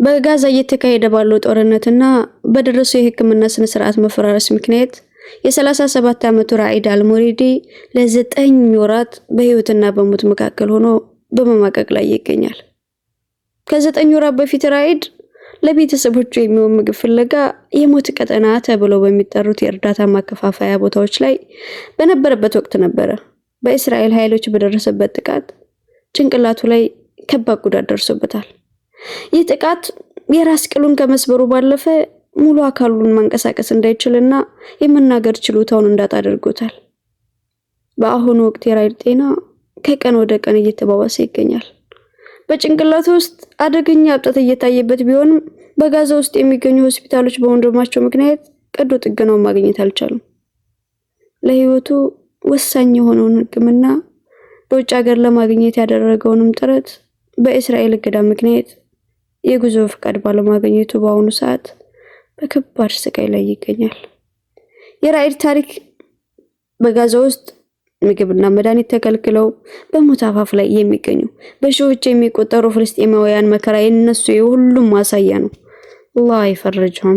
በጋዛ እየተካሄደ ባለው ጦርነትና በደረሰው የሕክምና ስነ ስርዓት መፈራረስ ምክንያት የ37 ዓመቱ ራኢድ አልሙሪዲ ለ9 ወራት በህይወትና በሞት መካከል ሆኖ በመማቀቅ ላይ ይገኛል። ከ9 ወራት በፊት ራኢድ ለቤተሰቦቹ የሚሆን ምግብ ፍለጋ የሞት ቀጠና ተብለው በሚጠሩት የእርዳታ ማከፋፈያ ቦታዎች ላይ በነበረበት ወቅት ነበረ በእስራኤል ኃይሎች በደረሰበት ጥቃት ጭንቅላቱ ላይ ከባድ ጉዳት ደርሶበታል። ይህ ጥቃት የራስ ቅሉን ከመስበሩ ባለፈ ሙሉ አካሉን ማንቀሳቀስ እንዳይችልና የመናገር ችሎታውን እንዳጣ አድርጎታል። በአሁኑ ወቅት የራኢድ ጤና ከቀን ወደ ቀን እየተባባሰ ይገኛል። በጭንቅላቱ ውስጥ አደገኛ እብጠት እየታየበት ቢሆንም በጋዛ ውስጥ የሚገኙ ሆስፒታሎች በወንድማቸው ምክንያት ቀዶ ጥገናውን ማግኘት አልቻሉም። ለህይወቱ ወሳኝ የሆነውን ሕክምና በውጭ ሀገር ለማግኘት ያደረገውንም ጥረት በእስራኤል እገዳ ምክንያት የጉዞ ፈቃድ ባለማግኘቱ በአሁኑ ሰዓት በከባድ ስቃይ ላይ ይገኛል። የራኢድ ታሪክ በጋዛ ውስጥ ምግብና መድኃኒት ተከልክለው በሞት አፋፍ ላይ የሚገኙ በሺዎች የሚቆጠሩ ፍልስጤማውያን መከራ የነሱ የሁሉም ማሳያ ነው። አላህ ይፈርጅهم።